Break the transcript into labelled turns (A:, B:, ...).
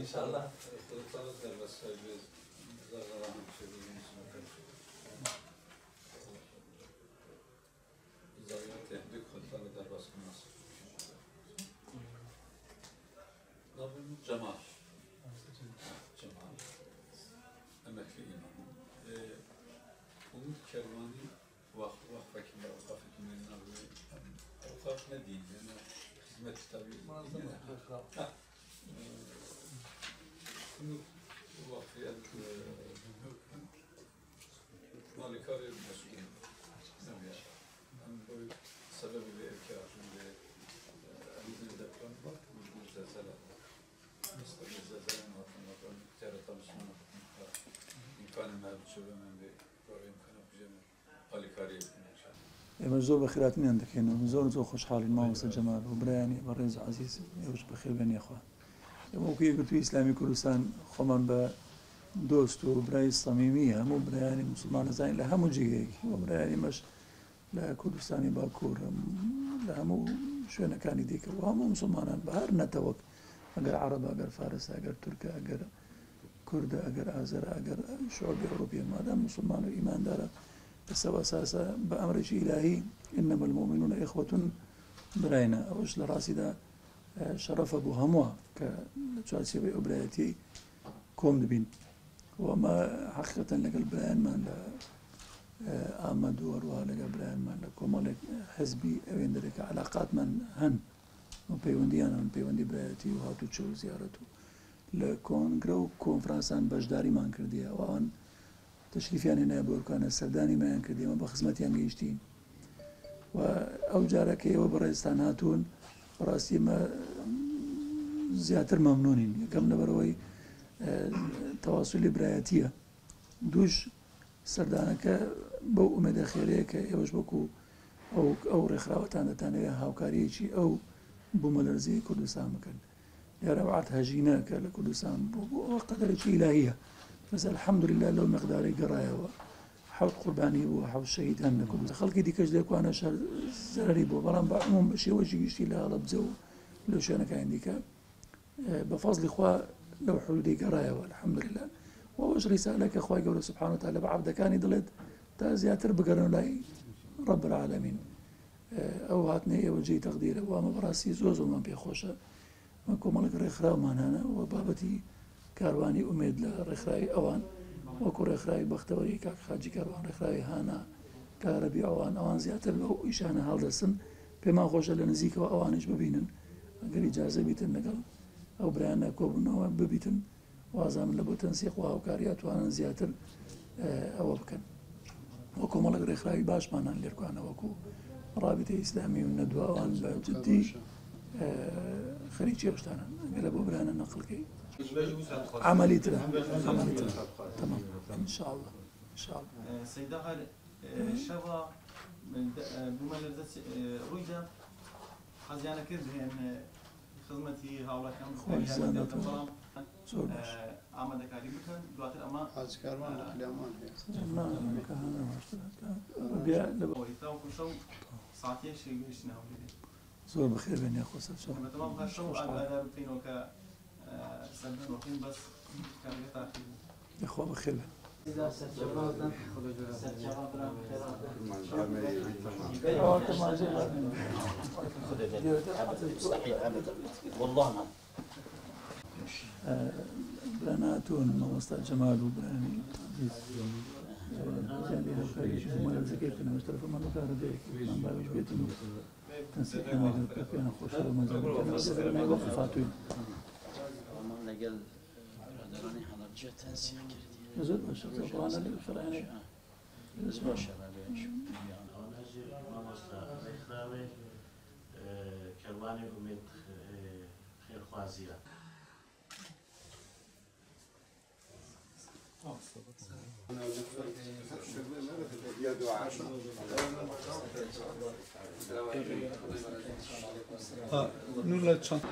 A: İnşallah.
B: Cemal. Cemal. Emekli imamı. Onun kervanı vakf hekimler, avkaf hekimlerinin adı. Avkaf ne diyeyim? Yani hizmet tabii. Bunu vakfiyet malikar mesul. Yani sebebi bir erkeğin ve bir deprem var. Bu zelzele.
C: ئێمە زۆر بە خێراتنیان دەکەین و زۆر زۆر خۆشحاڵین مامۆستا جەمال و برایانی بەڕێز عەزیز، ئێوەش بەخێر بێن یاخوا. ئێمە وەکو یەکگرتووی ئیسلامی کوردستان خۆمان بە دۆست و برای سەمیمی هەموو برایانی موسڵمان دەزانین لە هەموو جێگەیەکی و برایانی مەش لە کوردستانی باکوور لە هەموو شوێنەکانی دیکە و هەموو موسڵمانان بە هەر نەتەوەک، ئەگەر عەرەبە، ئەگەر فارسە، ئەگەر تورکە، ئەگەر کوردە، ئەگەر ئازەرە، ئەگەر شعوبی ئەوروپیە، مادام موسڵمان و ئیماندارە لەسەر ئەساسە بە ئەمرێکی ئیلاهی ئینەما المؤمنون ئیخوەتون براینە. ئەوەش لە ڕاستیدا شەرەفە بۆ هەمووە کە لە چوارچێوەی ئەو برایەتی کۆم دەبین. و ئەمە حەقیقەتەن لەگەڵ برایانمان لە ئامەد و هەروەها لەگەڵ برایانمان لە کۆمەڵێک حزبی ئەوێندەرێکە علاقاتمان هەن و پەیوەندیان هەن، پەیوەندی برایەتی و هاتوچۆ و زیارەت و لە کۆنگرە و کۆنفرانسان بەشداریمان کردیە. ئەوان تەشریفیان هێنایە بۆ ئەرکانە، سەردانی مایان کردیمە، بە خزمەتیان گەیشتین. و ئەو جارەکە ئێوە بەڕێزتان هاتوون، بەڕاستی ئێمە زیاتر مەمنونین. یەکەم لەبەرەوەی تەواسولی برایەتیە، دووش سەردانەکە بەو ئومێدە خێرەیە کە ئێوەش وەکو ئەو ڕێکخراوەتان دەتانەوێت هاوکاریەکی ئەو بوومەلەرزەی کوردستان بکەن. دیارە ئەو عەرد هەژینە کە لە کوردستان بوو بۆ ئەوە قەدەرێکی ئیلاهیە، بەس الحەمدللە لەو مقدارەی گەڕایەوە. 7 قوربانی بوو، 7 شەهید هەن لە کوردستان. خەڵکی دیکەش لێکوانە شەر زەرەری بوو، بەڵام بە عموم بە شێوەیەکی گشتی لە هەڵەبجە و لەو شوێنەکانی دیکە بە فەزلی خوا لەو حدودەی گەڕایەوە الحەمدللە. و ئەوەش ڕیسالە کە خوای گەورە سبحانه وتعالی بە عەبدەکانی دەڵێت تا زیاتر بگەڕێن لای رب العالمین. ئەو هاتنەی ئێوە جێی تەقدیرە و ئەمە بەڕاستی زۆر زۆرمان پێخۆشە. مە کۆمەڵێک ڕێکخراومان هەنە و بابەتی کاروانی ئومێد لە ڕێکخراوی ئەوان وەکو ڕێکخراوی بەختەوەری کاک حاجی کاروان، ڕێکخراوی هانا کارەبی ئەوان، ئەوان زیاتر لەو ئیشانە هەڵدەستن. پێمان خۆشە لە نزیکەوە ئەوانیش ببینن، ئەگەر ئیجازە بیتن لەگەڵ ئەو برایانە کۆبوونەوە ببیتن، وازانم لە بۆ تەنسیق و هاوکاری ئەتوانن زیاتر ئەوە بکەن. وە کۆمەڵێک ڕێکخراوی باشمان هەن لێرکوانە وەکو ڕابطەی ئیسلامی و نەدوە، ئەوان بە جدی خەریکی ئەو شتانەن. ئەگەر لە بۆ برایانە نەقڵکەی عملی ترە، عملی ترە. تمام ان شاء الله، ان شاء الله.
A: سيدة هل شبا بومەلەرزە ڕوویدا حەزیانە کرد هێن خزمەتی هاوڵاتیان بەڵام
C: زۆر باش
A: ئامادەکاری بکەن، دواتر ئەمە
D: حاجکارمان لە قلیامان هەیە.
A: تاوەکو شەو ساعتێک گەیشتنە هەولێر.
C: زۆر بەخێر بێن یاخوا سەرچاو.
A: بەتەمام هەر شەو ئاگادار بکەینەوە کە سەردان بکەین، بەس کارەکە تاخیر بوو.
C: یاخوا بەخێر بێن.
E: والله ما
C: براناتون مامۆستا جەمال و برانی عەزیز تەنسیق
E: لەگەڵ برادەرانی هەڵەبجە تەنسیق کردی.
C: زۆر باشە، ئەوانە لە فەرعێنێ.
E: زۆر باشە،
F: مامۆستا ڕێکخراوێ کەروانی ئومێد خێرخوازیە.
D: Nurla çant.